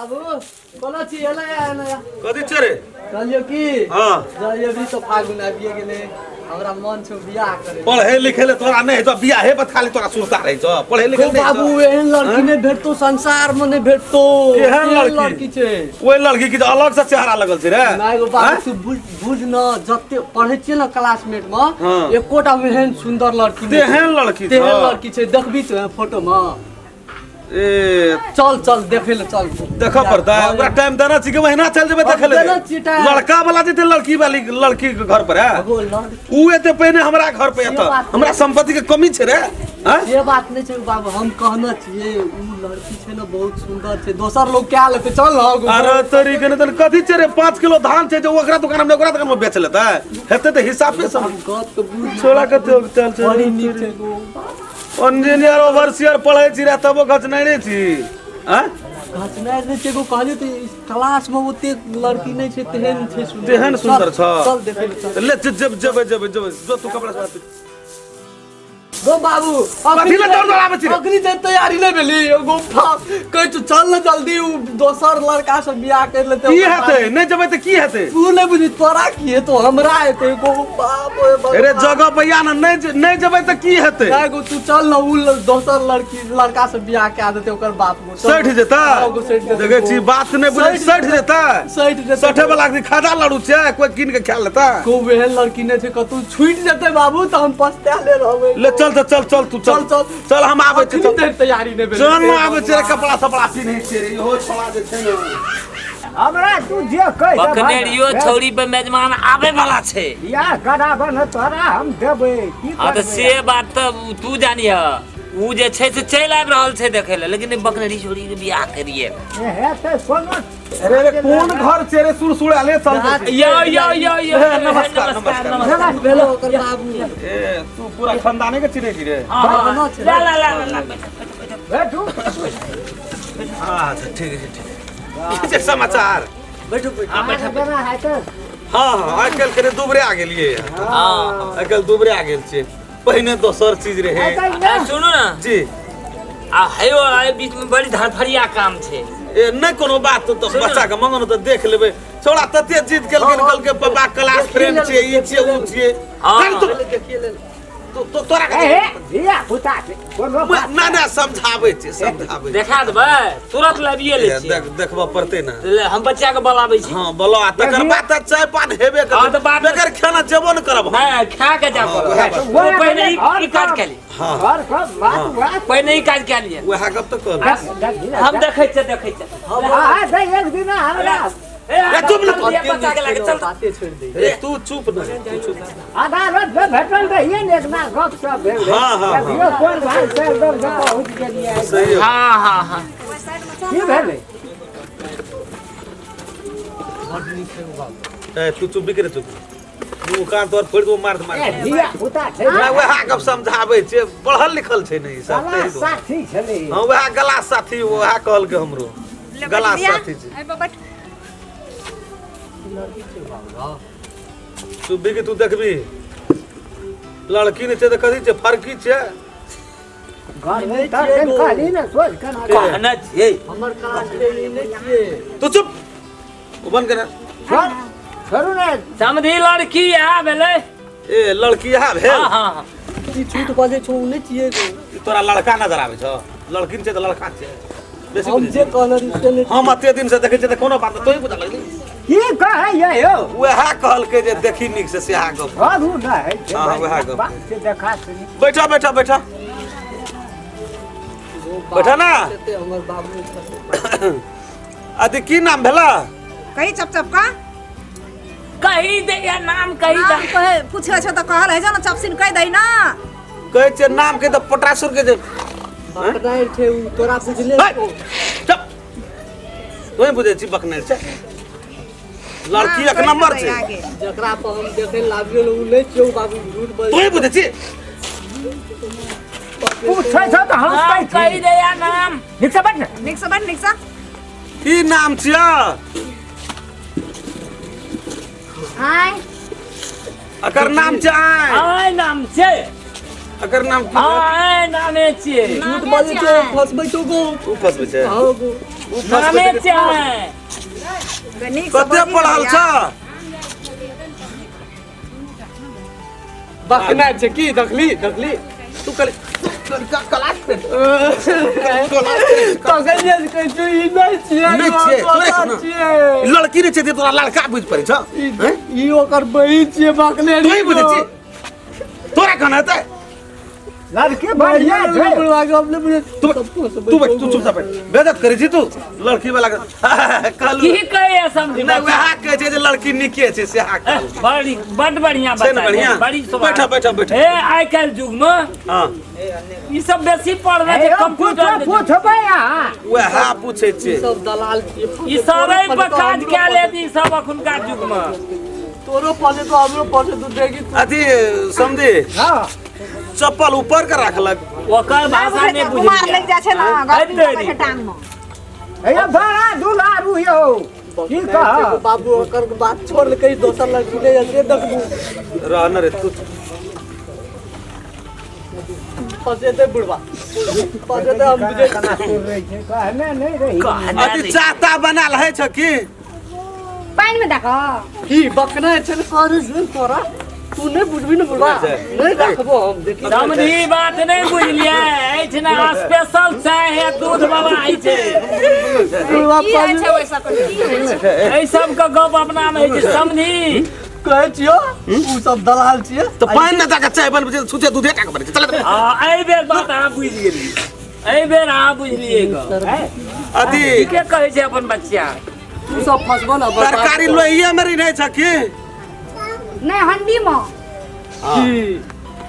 बाबू कोना छी एलै एलै कथी छै रे कहलियो की हाँ जब अभी तो फागुन आबिए गेलै हमरा मन छौ बियाह करे पढ़े लिखे ले तोरा नहि हेतौ बियाहे पर खाली तोरा सुरता रहै छौ पढ़े लिखे गो बाबू एहन लड़की नहि भेटतो संसार में नहि भेटतो केहन लड़की? लड़की छै ओहि लड़की के अलग से चेहरा लगल छै रे नहि गो बाबू आँय? तू बुझ बुझ न जते पढ़ै छियै ने क्लासमेट में हाँ। एकोटा एहन सुंदर लड़की नहि छै। तेहन लड़की छौ। तेहन लड़की छै देखबी तू फोटो में ए चल चल देखे ले चल देखऽ पड़तै हाँ, ओकरा टाइम देना छी कि महीना चल जेबै देखै देना ले छियै टाइम। लड़का वाला जेतै लड़की वाली लड़की के घर पर है एगो लड़की ऊ एते पहिने हमरा घर पे एतऽ बात हमरा संपत्ति के कमी छै रे आँय? से बात नहीं छै बाबू हम कहने छियै ऊ लड़की छै ने बहुत सुंदर छै दोसर लोग क्या लेतै चल ने आगू। अरे तोरी के ने कथी छै रे 5 किलो धान छै जे ओकरा दुकान में ओकरा दुकान में बेच लेतै हेतै तऽ हिसाबे से बाबू गप के बुझ छोड़ा कते चल चल बड़ी नीक छै गो इंजीनियर ओवरसियर पढ़ै छी रे तबो घचनाइ नहि छी आँय? घचनाइ नहि छै एगो कहलियै तऽ इस क्लास में ओते लड़की नहि छै तेहन छै सुंदर तेहन सुंदर चल, छौ। चल देखै लए चल ले जेबै जेबै जेबै जेबै जो तू कपड़ा सब गो बाबू कथी लए दौड़ दौड़ आबै छी रे? अखनी तऽ तैयारी नहि भेली एगो बाप कहै छौ चल ने जल्दी उ दोसर लड़का से बियाह कर लेतै की हेतै नहि जेबै तऽ की हेतै तू नहि बुझी तोरा की हेतौ हमरा हेतै गो बाप रे बाप। अरे जगह भैया ने नहि नहि जेबै तऽ की हेतै नहि गो तू चल ने उ दोसर लड़की लड़का से बियाह कए देतै ओकर बाप गो चल। सठि जेतै हाँ, गो सठि जेतै देखै छी बात नहि बुझै सठि जेतै सठि जेतै सठे वाला के खाजा लड़ू छै कोई कीन के खा लेतै को एहन लड़की नहि छै कतौ छूटि जेतै बाबू तऽ हम पछताले रहबै ले चल तऽ चल चल तू चल चल, चल। चल हम आबै छी अखनी चल धरि तैयारी नहि भेलै चल ने आबै छी रे कपड़ा सपड़ा पिन्है छियै रे इहो छोड़ा जे छै ने हमरा तू जे कहि देबह ने, बकनेरियो छौरी पे मेजमान आबे वाला छै बियाह कराबऽ ने तोरा हम देबै की हाँ तऽ करबै से बात तऽ तू जानिह उ जे छै से चलि आबि रहल छै देखै लए लेकिन बकनेरी छौरी के बियाह करिए हेतै कोनो अरे अरे कोन घर छै रे सुरसुड़ाले चल यो यो यो यो हे, नमस्कार, नमस्कार, नमस्कार भेलो ओकर बाबू ए तू पूरा खानदाने के चिन्है छी रे हाँ, हाँ, ना छै। ला ला ला ला ला, बैठ, बैठ, बैठ। बैठू अच्छा ठीक छै ठीक छै। की छै समाचार बैठू बैठू हाँ, बैठ, बैठ। जेना हेतै हाँ हाँ आइ काल्हि कनि दुबरे आ गेलियै हाँ आइ काल्हि दुबरे आ गेल छियै पहिने दोसर चीज रहे हेतै ने आ, सुनू ने जी आ हेयो एहि बीच में बड़ी धड़फड़िया काम छै ए नहि कोनो बात तो सुनू। बच्चा के मंगन तऽ देख लेबै छौड़ा तते जिद केलखिन कहलकै पापा क्लास फ्रेंड छियै ई छियै ओ छियै हाँ। चल तू पहिले देखिए ले तो तो तोरा ए हे धिया पुता छै कोनो बात ना ना समझाबै छियै समझाबै छियै। देखा देबै तुरंत लाबिए लै छियै देख देखबऽ पड़तै ने ले, हम बच्चा के बोलाबै छी हाँ बोलो आ तकर बाद तऽ चाय पान हेबे हाँ, तऽ करतै बाद में- बेगर खाना जेबो ने करब हम नहि खा के जाब हाँ, वएह बात। ओ पहिने ई ई काज कए ली हाँ घर सब बात बात पहिने ई काज कए लिअ वएह गप तऽ कहलहुँ हम देखै छियै देखै छियै हाँ दै एक दिन हमरा ए, ए, चुप ना। बच्चा के लगे चल बाते छोड़ दे रे तू चुप न तू चुप अदालत में भेटल रहिए ने एक ना गप सब भेल रहै। हाँ, हाँ, हाँ। अभियो कोन भाई से एकदम से पहुँच गेलियै सही है। हाँ हाँ हाँ की भेलै ए तू चुप भी करे चुप मुँह कान तोर फोड़ दो मार मार ए धिया पुता छै ना वएह गप समझाबै छै पढ़ल लिखल छै ने ई सब गला ताहि दुआरे। साथी छलै हाँ वएह गला साथी वएह कहलकै हमरो गला साथी छै एहि पर बैठ तू भी कि तू देखबी लड़की नहि छै तऽ कथी छै फरकी छै घर में तर कहली ने सोच केना कहने छियै हमर क्लास के ई नहि छियै तू चुप ओ बंद कर छोड़ छोड़ू ने समधी लड़की आ भेलै ए लड़की यहाँ भेल हाँ हाँ हाँ ई झूठ बजै छौ उ नहि छियै गो। ई तोरा लड़का नजर आबै छौ लड़की नहि छै तऽ लड़का छै बेसी हम बुझै जे छी। कहने रही से नहि हम एते दिन से देखै छियै तऽ कोनो बात नहि तोही बुझा लगली की कहैया यौ वएह कहलकै जे देखी नीक से सेहा गप छोड़ू ने है छै हाँ, वएह गप। बात से देखा सुनी बैठा बैठा बैठा बैठा ना। हेतै हमर बाबू छथिन। अथी की नाम भेला कही चप चप का कही दे या नाम कही दे नाम कहे पूछे छो तऽ कहल है जो ना चपसिन कहि दै ना कहै छियै नाम के तऽ पटासुर के जे बकनाइ छै उ तोरा बुझले हे, चुप तोही बुझै छी बकनेल छै लड़की एक नंबर छै आगे जकरा पर हम देखे लाबियो उ नहि छियौ बाबू झूठ बजै तोही बुझै छी पूछै छौ तऽ हम नाम कहै कही छी दे या नाम नीक से बैठ ने नीक से बैठ नीक से की नाम छियै आय अकर नाम छै आय आय नाम छै अकर नाम की आय नामे छियै झूठ बजै छौ फसबै छौ गो तू फसबै छै हँ गो नामे चाहे नीक से कते बजी ने पढ़ल भैया। छ बकना छै की देखली देखली तू कल क्लास पे तखन जे कहै छियौ ई नहि छियै नहि छियै, तोरे दोसर ने। छियै लड़की नहि छै जे तोरा लड़का बुझि पड़ै छ ई ई ओकर बहिन छियै बकने तू ही बुझै छी तोरा कहना हेतै लड़की बढ़िया छै तू तू बैठ तू चुपचाप बैठ बेइज्जत करै छी तू लड़की वाला के कहलू की कहैया समझी नहि वएह कहै छै जे लड़की नीके छै सएह कहलू बड़ी बड बढ़िया छै ने बच्चा बढ़िया? छै, बड़ी स्वभाव। बैठो, बैठो, बैठो। ए आइ काल्हि युग में हँ ई सब बेसी पढ़ने छै हे यौ, कंप्यूटर पूछो पूछबै अहाँ वएह पूछै छियै सब दलाल छियै ई सब एहि पर काज कए लेत ई सब अखुनका युग में तोरो पढ़े तो हमरो पढ़े तू देखी तू अथी समझी हँ चप्पल ऊपर के राखलक ओकर भाषा नहि कुमार बुझलियै लागि जाइ छै ने गर्मी तेरी। लगै छै टांग मे हे यौ बड़ा दुलारू यौ की कह बाबू ओकर बात छोड़ ले कहीं दोसर लड़की ले से देखबू रह न रे तू फसेते बुढ़वा फसेते हम बुझे केना सुन रहै छै कहने नहि रही अथी चाहता बनाल है छ की पानि मे देखो की बकना छै ने करे छै तोरा तू नहीं बुझबी ने बुढ़वा नहीं रखबो हम देखी समझी बात नहीं बुझलियै एहिठिना स्पेशल चाय है दूध बाबा होइ छै बुढ़वा की होइ छै ओहि सब की होइ छै एहि सबके गप अपना मे होइ छै समझी कहै छियो उ सब दलाल छियै तऽ पानि नहि दऽ कऽ चाय बनबै छै छुछे दूधे टा के बनै छै चल हँ एहि बेर बात अहाँ बुझि गेलियै एहि बेर अहाँ बुझलियै गप अथी ठीके कहै छै अपन बच्चा तू सब फसबो ना तरकारी लोहिया मे रहै छ की नहि हंडी मे की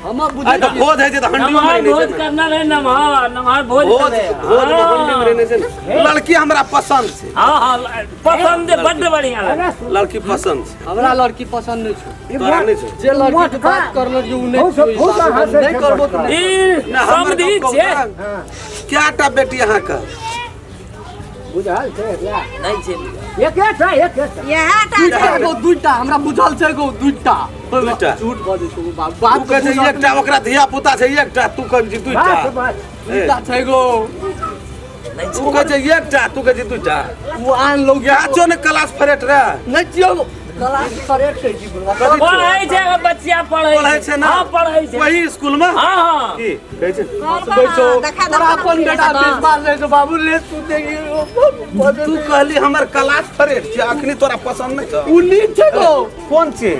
हम बुझै आइ तऽ भोज होइ छै तऽ हंडी मे नमहर रहै भोज छै ने। करना रहै नमहर नमहर भोज भोज करै। भोज मे हंडी मे रहै छै ने। लड़की हमरा पसंद छै हँ हँ पसंद बड्ड बढ़िया लगै लड़की पसंद छै हमरा लड़की पसंद नहीं छौ तोरा नहि छै जे लड़की के बात करलो जे उ नहीं बहुत- बहुत छौ हंसै नहीं छै करबो तऽ ई नहि, हमर समधी गप छै कहू तऽ। कए टा बेटी अहाँके बुझल छै एकरा नहि छै एकेटा एकेटा इएह टा दुईटा गो दुईटा हमरा बुझल छै गो दुईटा दुईटा। झूठ बजै छौ बाप बात तू कहै छै एकटा ओकरा धिया पुता छै एकटा तू कहै छी दुईटा बस बस दुईटा छै गो तू कहै छै एकटा तू कहै छी दुईटा उ आन लोग यहाँ छौ ने क्लास फरेट रे नहीं छियौ क्लास करेक्ट छै जी बुढ़वा कथी छौ? पढ़ै छै बच्चा पढ़ै पढ़ै छै ना हँ पढ़ै छै वही स्कूल में हँ हँ की कहै छै बैठो देखा तोरा अपन बेटा बेसबार रहै छौ बाबू ले तू देखी तू कहली हमर क्लास फरेट छै अखनी तोरा पसंद नहीं छौ उ नीक छै गो कोन छै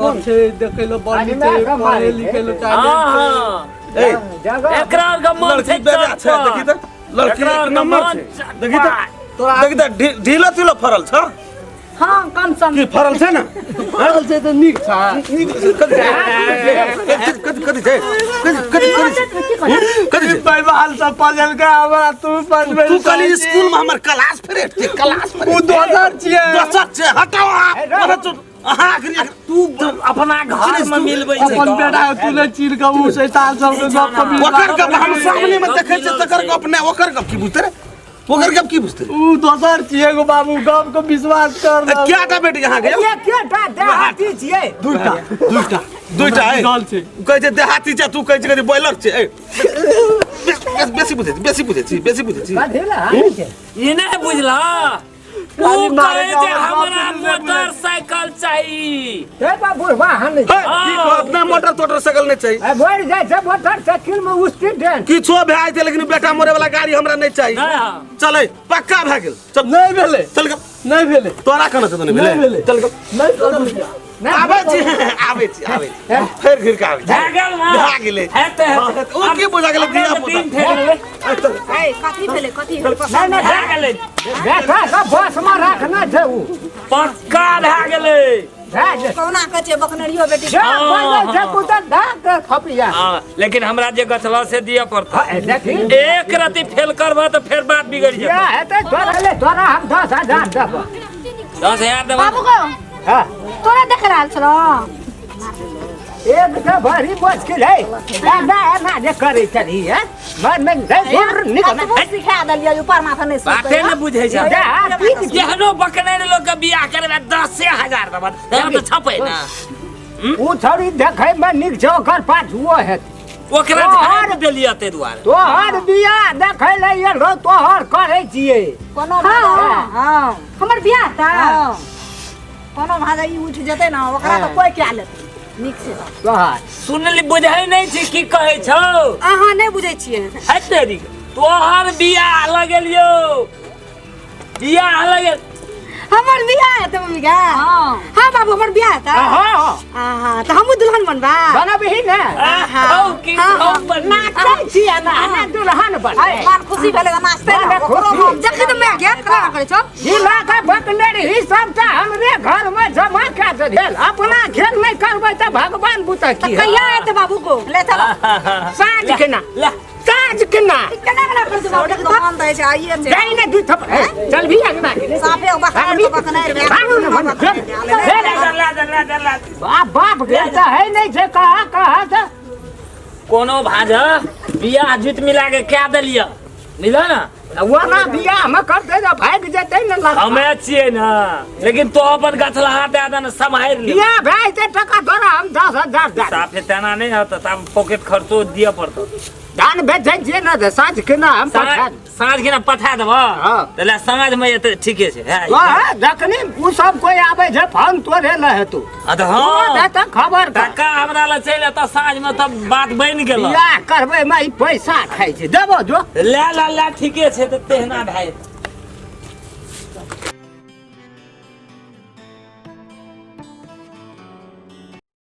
कोन छै देखै लो बड़ नीक छै पढ़े लिखे लो हँ चाहे हँ ए जगह एकरा आरके मन लड़की छै बेजा छै देखी तऽ लड़की एकरा एक आरके नंबर मन छै देखी तऽ तोरा देखी तऽ ढीलो तिलो फरल छ हँ कम सम की फरल छै ने फरल छै तऽ नीक छै नीक कथी छै कथी कथी छै कथी कथी कथी कथी छै परिवार सब पजल के हमरा तू पजबे तू कहली स्कूल में हमर क्लास फ्रेंड छै क्लास उ फ्रेंड दोसर छियै दोसर छै हटाओ अहाँ अहाँ अखनी तू अपना घर में मिलबै छै अपन बेटा तू नहि चिन्ह के उ शैतान सब के गप के ओकर गप हम सामने में देखै छियै तकर गप नहि ओकर गप की बुझते रे ओकर गप की बुझते रे उ दोसर छियै गो बाबू गप के विश्वास कर ए, क्या टा बेटी यहाँ गयो एकेटा देहाती छियै दूटा दूटा दुईटा है बुझल छै उ कहै छै देहाती छै तू कहै छै कथी बॉयलर छै ए, बेसी बुझै छी बेसी बुझै छी बेसी बुझै छी कथी लए हानि छै ई नहि बुझला उ खाली मारे कहै छै के हमरा बाप रे मोटरसाइकिल चाही हे बा बुढ़वा हानि छै हे, की कहब, अपना मोटर तोटर सकल नहीं चाहिए ए, बढ़ि जाइ छै मोटरसाइकिल मे स्टूडेंट किछो भए जेतै लेकिन बेटा मरे वाला गाड़ी हमरा नहीं चाहिए नहि हँ चलै पक्का भए गेल चल नहीं भेलै चल गप नहीं भेलै तोरा केना छै तो नहीं नहि भेलै भेलै। चल गप नहीं भेलै आबै छी आबै छी आबै छी फेर घुरि के आबै छी भए गेल ने भए गेलै हेतै हँ, हेतै। ओ की बुझा गेलै धिया पुता दिन फेर लेबै। ए कथी भेलै कथी भेलै नहि नहि भए गेलै बेटा के बस मे रखना छै उ पक्का भए गेलै भए जेतै। कहुना कहै छै बकनरियो बेटी जे बजै छै कुतल धऽ के खपिया हँ लेकिन हमरा जे गछला से दिअ पड़तै हँ, देखी एक रति फेल करबह तऽ फेर बात बिगड़ि या जेतै हेतै तोरा ले तोरा हम 10,000 देबऽ 10,000 देबह बाबू गो हँ तोरा देख रहल छलो एक तऽ बड़ी मुश्किल है एना एना जे करै छलही है मन में निकल कतबो सिखा देलियै ऊपर माथा नहि बाते सुनतै ने बुझै छै जा पीट केहनो बकने लोग के बियाह करबे 10,000 देबह तहन तऽ छपै ना उ छौड़ी देखै मे नीक छै ओकर पाछुओ हेतै ओकरा झाड़ि देलियै ताहि दुआरे। तोहर बियाह देखै लए आयल रहो, तोहर करै छियै। कोनो भाजा, हँ हमर बियाह ता हँ, कोनो भाजा ई उठि जेतै ने ओकरा तऽ कोइ कए लेतै नीक से। तोहर सुनली, बुझै नहि छी की कहै छौ? अहाँ नहि बुझै छियै। है तेरी, तोहर बियाह लगेलियौ, बियाह लगेल। हमर बियाह हेतै मम्मी के? हँ। हाँ बाबू, हमर बियाह हेतै? हँ। आहा, तऽ हमहूँ दुल्हन बनबा? बनबही ने। हौ की हौ बन नाचै छियै ना, ना दुल्हन बनबै। मन खुशी भेलै तऽ नाचतै ने बड़ ओकरो खुशी। मन। देखी तऽ माय के केना करै छौ। जिला के बकने रही सबटा हमरे घर में जमा कए देल। अपना खेल नहीं करबै तऽ भगवान बुते की? कहिया एतै बाबू को? ले चलो। साँझ के ना। ले। साँझ के ना। केना केना करै छौ बाबू? देखि तऽ मन दै छै, आइए छै। जाइ ने, दू थप्पड़ हे, चल भी अंगना के। साफे बकनारि के बकनारि भए भागू ने, भागू, चल। ले ले ले ले ले ले। बाप बाप के तऽ है नहीं छै, कहाँ कहाँ से। कोनो भाज बियाह जुत मिला के क्या देलियै, बुझल ने? ओना बियाह में करतै तऽ भागि जेतै ने लड़का। हमे छियै ने, लेकिन तो अपन गछलहा दए दे ने, सम्हारि ले। बियाह भए जेतै, टका तोरा हम 10,000 दए देब। साफे तेना नहि हत, तब पॉकेट खर्चो दिअ पड़तौ। धान बेचै छियै ने तऽ साँझ के ना हम पठा देब। साँझ के ना पठा देबह? हाँ। तऽ ले, साँझ में एतै, ठीके छै है। वएह जखनी उ सब कोइ आबै छै, फोन तोरे लए हेतौ। हाँ तऽ हाँ। तऽ खबर कर। टका हमरा लग चलि एतऽ साँझ में, तब बात बनि गेल। बियाह करबै में ई पैसा खाइ छै, देबो जो। ले ले ले, ठीके छै, तऽ तेहना भए जेतै।